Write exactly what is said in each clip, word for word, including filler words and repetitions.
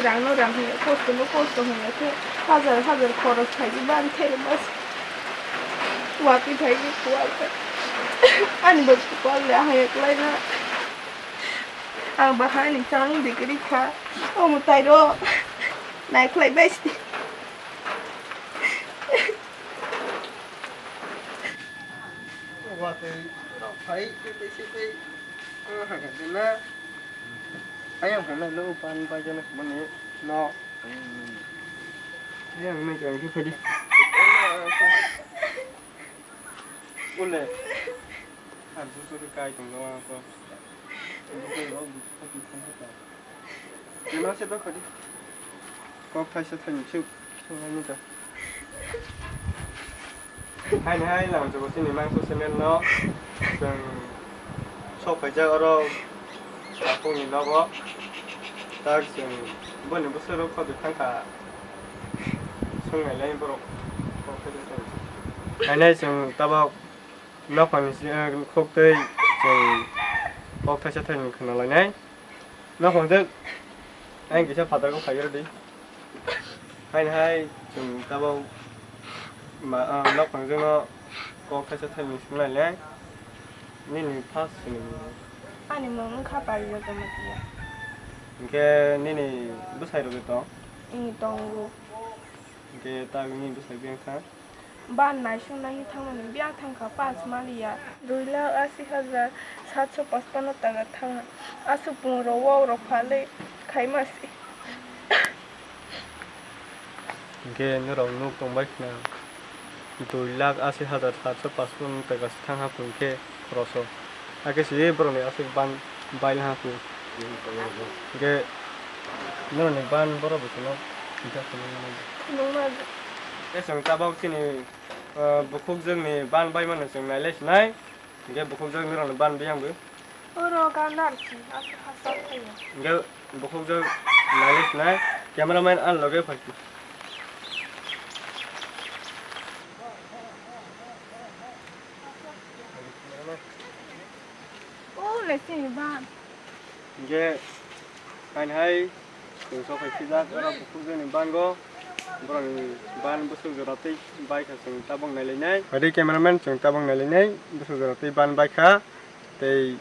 Ang no rang hwnwi kosto no kosto hwnwi khe hajar hajar khoros khaidi ban khe bas. Watwi phaidi kual khe. Ani bo kual le haya kwlai na. Ang bahai ni chang dikri kha. Omo tai ro. Nai khlai bai si. Watwi rok phai khe tei se tei. Ang hwnka de na. Ayang hwnna lo ban bai jana mani no. Ayang hwnna khe ang khe phai di. Ule. Ang busu khe kai tong lo ang ko. Busu rok busu khe tong khe ta. Kema se ba phai di. Kok thaisa thaini suk. Sunglaini ta. Haini hai lamchukgo chini mangso channel no chwng sok phaijak oro Sapungni nogo. Tak chwng boni bwswk rok khoti thangkha. Sungnailai borok kok thaisa thaini suk. Haini hai chwng tabok nokhorni si-, eh, khuktwi chwng kok thaisa thaini khwnalainai. Nokhorjwk, ayang kisa phatargo phaigrodi. Haini hai chwng tabok ma, ah, nokhorjwkno kok thaisa thaini swngnaile. Nini first sinimung? Ani mung wngkha Parijo Jamatia. Hinkhe nini bwsai rok tong? Ee, tongo. Hinkhe tak nini bwsai biyang kha? Ban naisuk naiwi thangmani biyang thangkha paanch maliya. Dui lakh asi hajar satso pachpanno taka thangna. Aswk pungrok wok rok phalwi khaima se. Hinkhe norok nuk tongbai khna dui lakh asi hajar satso pachpanno taka se thangha pungkhe khoroso. Hakhe se borokni aswk ban bailha pung. Hinkhe norokni ban borok bo kheno hingkha kheno nangma. Kheno nangma. Tei chwng tabok chini, ah, bukhukjwkni ban baimano chwng nailai sinai. Hinkhe bukhukjwk norokni ban biyang bo. Oro gandar si, aswk hachal khayo. Hinkhe bukhukjwk nailai sinai. Cameraman ani loge phai si. O le chini ban. Hinkhe haini hai chwng sok phai sijak oro bukhukjwkni bango. Borokni ban bwswk jora tei baikha chwng tabok nailainai. Adi cameraman chwng tabok nailainai bwswk jora tei ban baikha tei,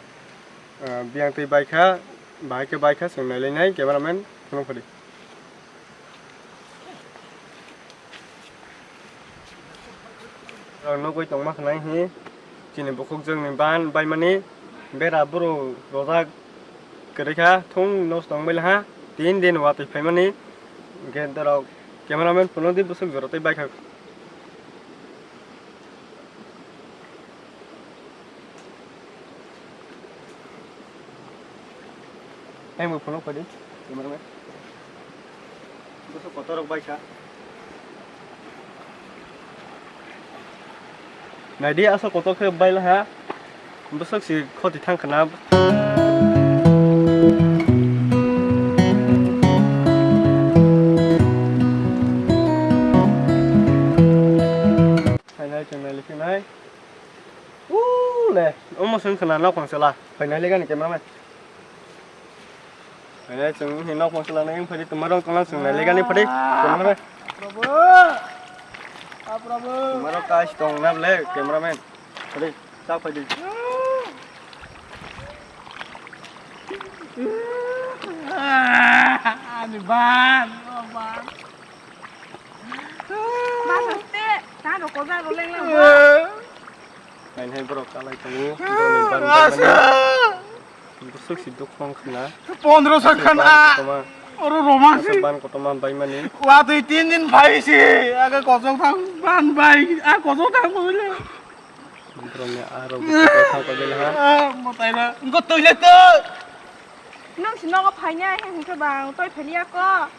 ah, biyang tei baikha bahai khe baikha chwng nailainai cameraman phunuk phadi. Nugwi tongma khwnai hi chini bukhukjwkni ban baimani bera buru rojak kwrwi kha thung nos tong bai laha tin din watwi phaimani hinkhe norok cameraman phunukdi bwswk jora tei baikha. Hai, mui phunuk phadi, cameraman. Bwswk kotor rok baikha. Naidi, aswk kotor khe baila ha. Bwswk si khoti thang khna. Hai nai, chwng nai likhi nai. Uu, le, omo swng khna nok phangsela. Phainai le gani cameraman. Phainai chwng wngkhe nok phangsela nai wngphai di, twma rok tongna chwng nai le gani phadi. Cameraman. Prabhu. Ah, Prabhu. Twma rok kai si tong na le cameraman. Phadi, chak phai di. Ani ban, o ban. Ba haste, ta rok ko ja ro leng leng bo. Hai hai borok kalai tongo, borokni ban asa. Baimani. Bwswk si dukho wng khna. Pondro sa khana. Ban kotorma. Oro romang si. Ban kotorma baimani. Watwi tin din phai si, aga kosong thang ban bai, a kosong thang bai le. Borokni aro bwswk thang bai le ha. Ah, motai na. Engko toilet to. Nang si nogo phainai, hwnkhe bang toi pheliya ko.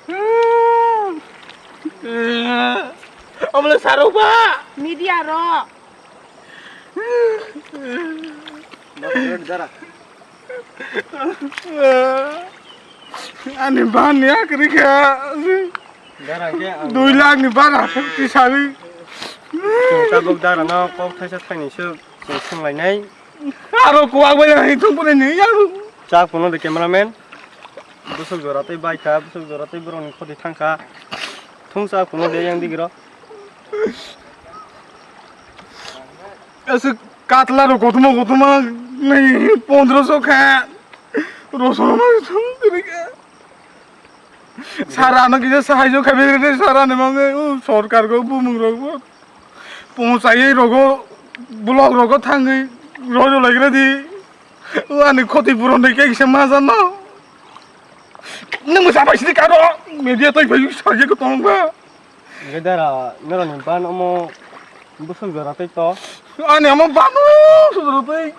Omo le sarok ba. Media rok. Ani ban ya kri kha. Dara khe ang dui lakh ni bara tisari. Chwng tabuk dara no kok thaisa thaini swk chwng swnglainai. Aro kuwak bai nang thung pore ni ya. Chak phano de cameraman. Bwswk jora tei bai kha, bwswk jora tei borokni khoti thang kha. Thungsa kuno de yang digiro. Ese katla rok kothoma kothoma nai pondroso kha. Rosoma thung kiri kha. Sara no kisa sahai jo khabe re sara ni mangwe u sorkar go bumung rok bo. Ponsai rogo block rogo thangwi rojo laigra di. U ani khoti puron de kisa ma jano. Nung sa bai sidi karo media toi bai saje ko tong ba. Gedara noroni ban omo bwswk jora tei to. Ani omo ban o sujoro tei.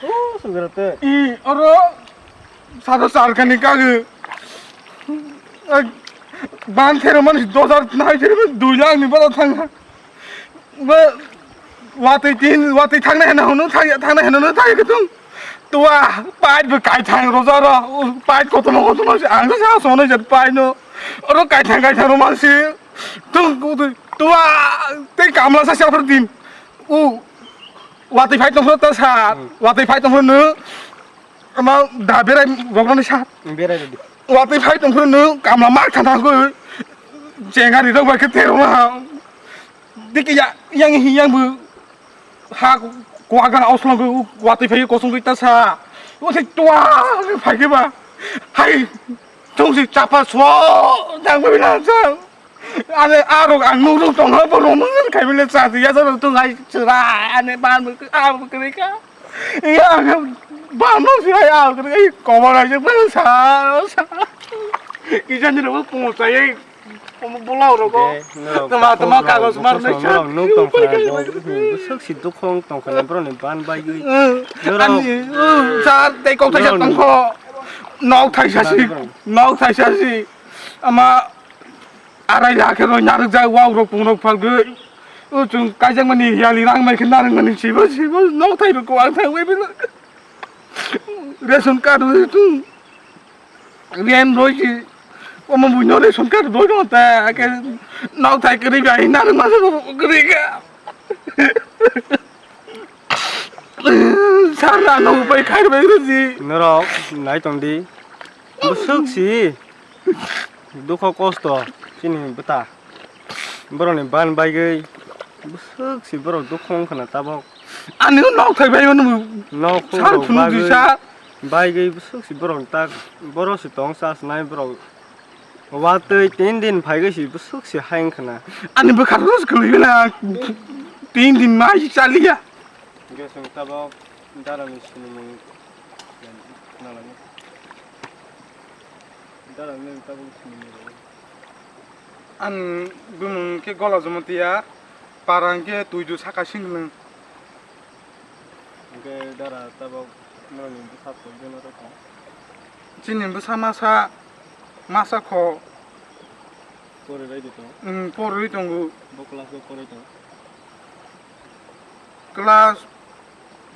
O sujoro tei. I oro sado sarkani kage. Ban thero man dos hajar nai thero man dui lakh ni boro thang. Watwi tin, watwi thangnai hwnwi hwnwi thang-, thangnai hwnwi hwnwi thang khe tung. Tua, pipe bo kaithang rojaro, pipe kotorma kotorma se ang sa sonai jat pipe no. Oro kaithang kaithang roma se. Tung, tua, tei kamla sa sa din. U, watwi phai tongphuru ta sa, hmm, watwi phai tongphuru no. Ama da berai roknani sa. Berai rodi. Watwi phai tongphuru no kamla mak thang thang ko. Jengari rok bai khe teroma ha. Diki ya, yang hi yang bu ha kuaga oslong ko watwi phai kosong ta sa. O thik tua phai ke ba. Hai. Tong si chapa so. Jang ba bilang sa. Ane arok ang nuk nuk tong ha borok nang khai bile cha ya sa tung hai chira ane ban bu a bu kri ka ya ang ban no si hai a kri ka komar hai ba sa sa ki jan ni ro ko cha ye ko bola ro ko tama tama kagos mar nai sa nuk tong kha sik si dukhong tong kha bro ni ban bai gui ani sa tei kok thai sa tong kho nok thai sa si nok thai sa si ama Arai lakhe roi narwkjak, wak rok pung rok phalgwi. O chwng kaijakmani yali rang mai khe narwkmani sibo sibo nok thai rok kwang thang bai bila. Ration card roi chwng rent roi si. Omo buino ration card roi no ta ke nok thai kwrwi bai narwkma kwrwi ka. Sir, ano upai khai bai rwdi. Norok nai tong di. Bwswk si dukho kosto chini bwta. Borokni ban baigwi bwswk si borok dukho wngkha na tabok. Ani nok thai bai mano. Nok sir phunuk di sir. Baigwi bwswk si borok tak borok si tong chas nai borok. Watwi tin din phaigwi si bwswk si hai wngkha na. Ani bwkha rw se kwlwi na tin din mai si chaliya. Hingke chwng tabok darani sinimung nalani. Darani tabok sinimung rw. Ani bumung khe Gola Jamatia, para hingke Tuidu saka singlwng. Hingke dara tabok norokni bwsa koijono rw tong? Chini bwsa masa, masa kho. Poribai di tong? Porwi tongo. Bo class o porwi tong? Class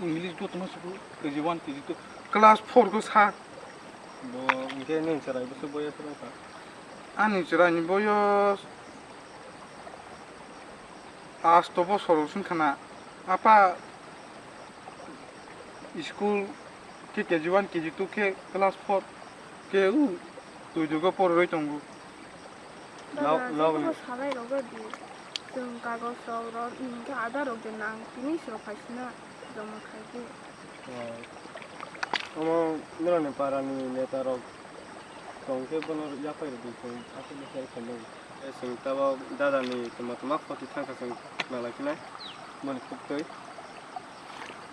English jotono suku K G one, K G two, class four ko sa. Bo hingke nini chwrai bwswk boyos wngkha? Ani chwraini boyos asto bosor wngkha na. Apa school khe K G one, K G two khe class four khe u Tuidugo porwi tongo. Dada, jekhuno salai rok rw di. Chwng kagoj rok rw, hwnkhe Aadhaar rok de nang, tini se rok phaisina joma khai di. Omo norokni para ni neta rok tong khe bono yaphai rw di, chwng aswk khe khainai. Chwng tabok dada ni tongma tongma khoti thang kha, chwng nalai khe nai boni khuktwi.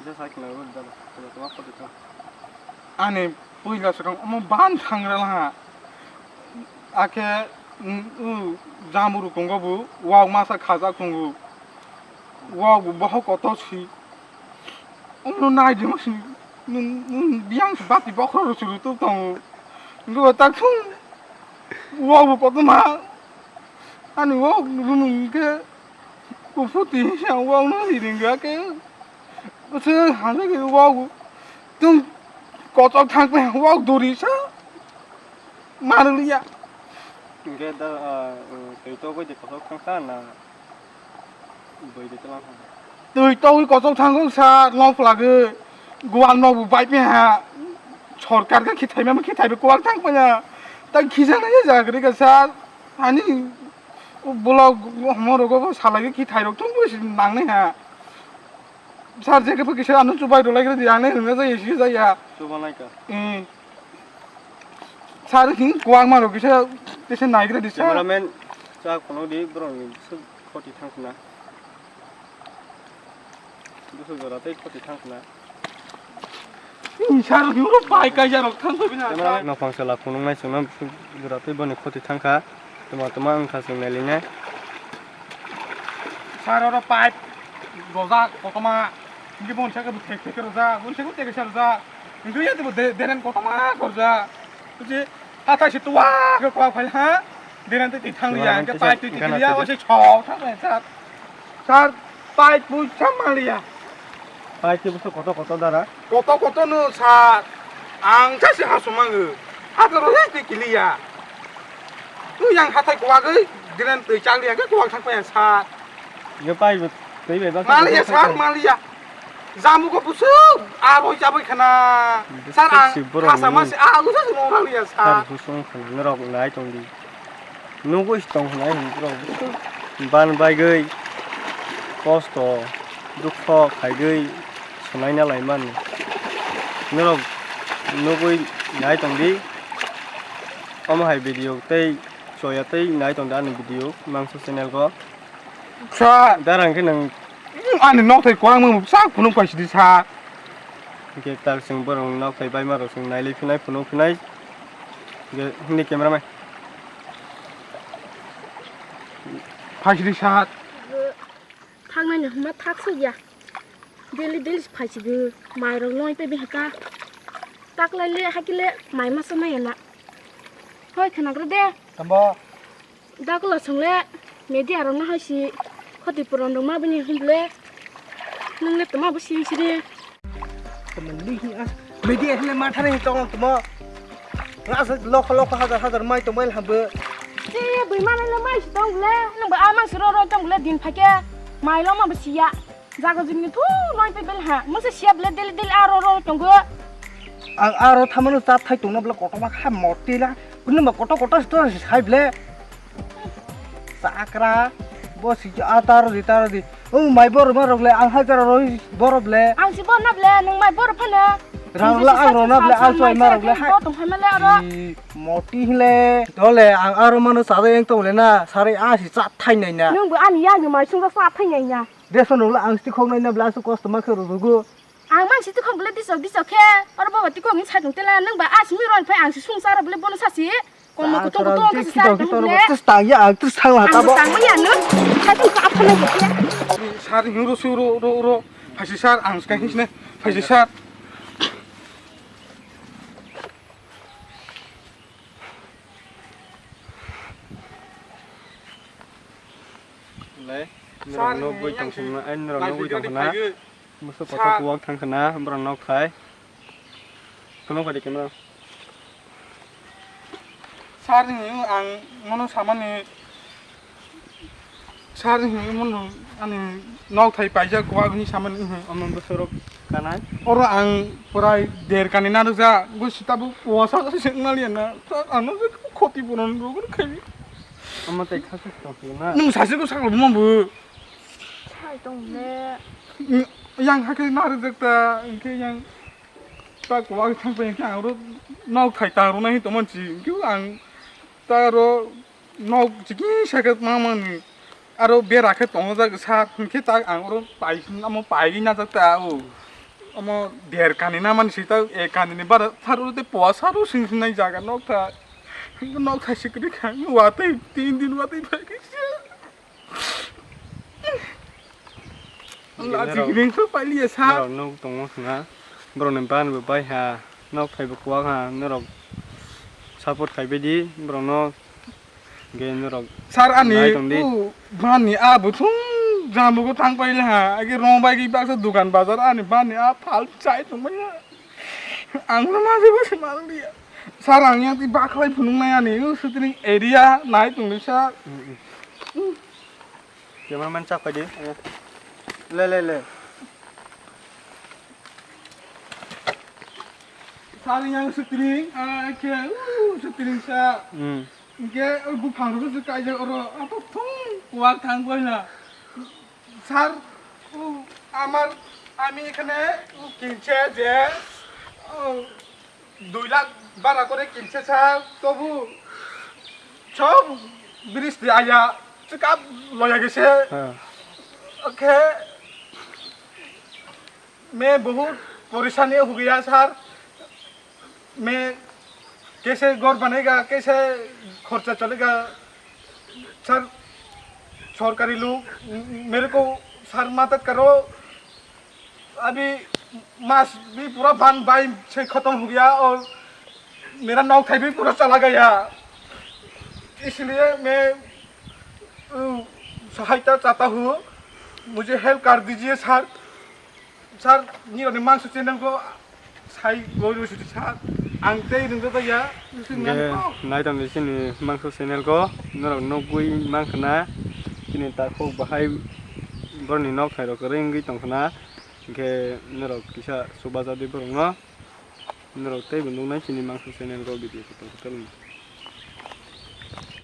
Kisa sai khna rw dada, tongma tongma khoti thang. Ani puila swkang omo ban thangra laha. Akhe, mm, u, jamuru tongo bo, wak masa khajak tongo. Wak bo bohok kotor si. Omo nai de si, nung, nung biyang si bati bokhorok chwrwtwk tongo. Nungkhe tak thung. Wak bo kotorma. Ani wak rumung khe kuphur twi sa wak no ringya khe. Bwswk hamjak khe wak bo. Tung kotor thang khe wak dori sa. Manliya. Hingke da, ah, twi togwi de kotor thang kha na bwrwi de twlang kha? Twi togwi kotor thango sa nok phlagwi. Gual nok bo bai phi ha. Sorkar khe khithai ma khithai bo kwak thang phaina. Tang khijaknai ya jagri ka sir. Ani blog homo rogo bo salai ki thai rok tung bo si nangnai ha. Sir je ke kisa anu chubai rw lai kre di ang nai hwnga jaya si jaya. Chubanai ka. Hmm. Sir hin kwang ma rok kisa kisa nai kre di sir. Cameraman chak kono di borok ni khoti thang khna. Bwswk jora tei khoti thang khna. Sir, yoro pai kaisa rok thang khna. Nophang sala phunuknai chwngno bwswk jora tei boni khoti thang kha. Tuma tuma wngkha chwng nailinai. Sir, oro pipe rojak kotorma. Hindi bonsa ke thek thek rojak, bonsa ke thek rojak. Hindi ya tu deren kotorma korjak. Buji hatai si tuwa ke kwa phai ha. Deren te thang ya ke pipe tu kiliya o se chok thang sir. Sir, pipe pui sa maliya. Pipe se buso koto koto dara. Koto koto no sir. Ang sa se haso mango. Hata ro hesti kiliya. Tu yang hatai kuwagwi dinen twi chakliya ke kuwak thang paya sir. Yo pipe twi bai ba. Maliya sir, maliya. Jamu ko busu a roi chabai khana. Sir, ang hasa masi a usa se mong raliya sir. Sir, buso khana norok nai tong di. Nugwi tong hwnwi borok ban baigwi kosto dukho khaigwi swnaina laimani. Norok nugwi nai tongdi. Omo hai video tei choya tei nai tongdi ani video mangso channel o. Sa darang khe nang ani nok thai kwrwngmung sak phunuk paisidi sa. Hwnkhe tak chwng borok nok thai baima rok chwng nailai phinai phunuk phinai. Hwnkhe hwnwi camera man. Phaisidi sat. Thaknani hwnma thak sokya. Daily daily phaisigo. Mairok loi tei bihika. Taklaile hakile mai masa maya na. Hoi khwnagrw de. Tambo. Dakulo chwngle media rokno hai si khoti puron rok ma bini hwnle. Nwngle toma bo siri siri. Media hwnle ma thani tong tongmo. Nga se lokho lokho hajar hajar mai tong mai hambo. Che bui manai le mai si tong le, nang ba amang si ro ro tong le din phake. Mai lo ma bo siya. Jaga jini thu noi pe bel ha. Mo se siya ble del del a ro ro tong go. Ang aro thamano chat thai tongna bla kotorma kha motila. Kunuma kotor kotor sto sai ble. Chakra, bo si a taro di, taro di. O mai bor ma rok le, ang hai taro roi bor le. Ang si bor na ble, nung mai bor phana. Rang la ang rona ble, ang soi ma rok le. Bo tong phai ma le aro. I moti hile. Dole ang aro mano sa de eng tong le na, sari a si chat thai nai na. Nung bo ani yang ni mai sung chat thai nai na. Deso nung la ang sti khong nai na ble, asu kosto ma khe ro rugo. Ang man si tikhong bole disok disok khe, oro baba tikhong ni saitung tela nang ba a simi roi phai ang si sung sara bole bono sasi. Komo kutung kutung ang si saitung bole. Tis tang ya, ang tis tang ha tabo. Ang tang ya no. Saitung ka aphana ya. Sar hing ro su ro ro ro. Phaisi sar ang ska hing sine. Phaisi sar. Le. Sar no goi tang sung na, en ro no goi tang na. Muso kotor kuwak thang khna, borok nok thai. Kheno kadi camera. Sir ni ang mono samani, sir ni mono ani nok thai paijak kuwak ni samani. Omo bosorok kanai. Oro ang pura der kani narwkjak, goi sitabu wasa se naliya na. Ano khoti puron rogor khai. Omo tai khasuk tong na. Nung sasi ko saklo mo bu. Sai tong le. Yang hakhe narwkjak ta, hingke yang. Ta kuwak thang pai khe ang oro nok thai ta rwnai tongmani si, hingke ang ta oro nok chikisa khe ma mani aro bera khe tongo jak sa, hingke ta ang oro pai, amo pai na jak ta o, amo der kani na mani si ta ek kani ni bara sar oro te puwa sar o sing sing nai jaga nok tha, nok thai si kwrwi kha, watwi tin din watwi phai khe. Lachi gring khe pailiya sa. Norok nuk tongo khna. Borok ni ban bo bai ha. Nok thai bo kuwak ha. Norok support khai bai di. Borok no ge norok. Sir ani nai tong di. U ban ni a bo thung jam bo thang paile ha. Agi rong bai gi baksa dukan bazar ani ban ni a phal chai tong bai ha. Ang no ma je bo se ma liya. Sir ang yang ti bakhlai phunuk nai ani. U shooting area nai tong di sir. Cameraman chak pai di. Le, le, le. Sir, yang sutring, ah, khe, uh, sutring sa. Hmm. Hingke, oh, buphang rok se kaijak oro, ato thung kuwak thang koi na. Sir, uh, amar, ami ekhane, uh, kinche je, uh, dui lakh bara kore kinche sir, tobu sob bridge de aya, chikap loya gese. Ha. Oke. मैं बहुत परेशानी हो गया सर। मैं कैसे घर बनेगा, कैसे खर्चा चलेगा सर? सरकारी लोग, मेरे को सर मदद करो। अभी मास भी पूरा बान बाई से खत्म हो गया और मेरा नौकरी भी पूरा चला गया, इसलिए मैं, अ, सहायता चाहता हूँ, मुझे हेल्प कर दीजिए sir. Sir, nirokni mangso channel ko sai gori sir. Ang tei nung jata ya. Hingke nai tong di chini mangso channel ko, norok nugwi mankha na, chini takhuk bahai borokni nok thairok kwrwi wngwi tongkha na, hingke norok kisa chubaja di borokno, norok teibo nuknai chini mangso channel ko video kotor kotor.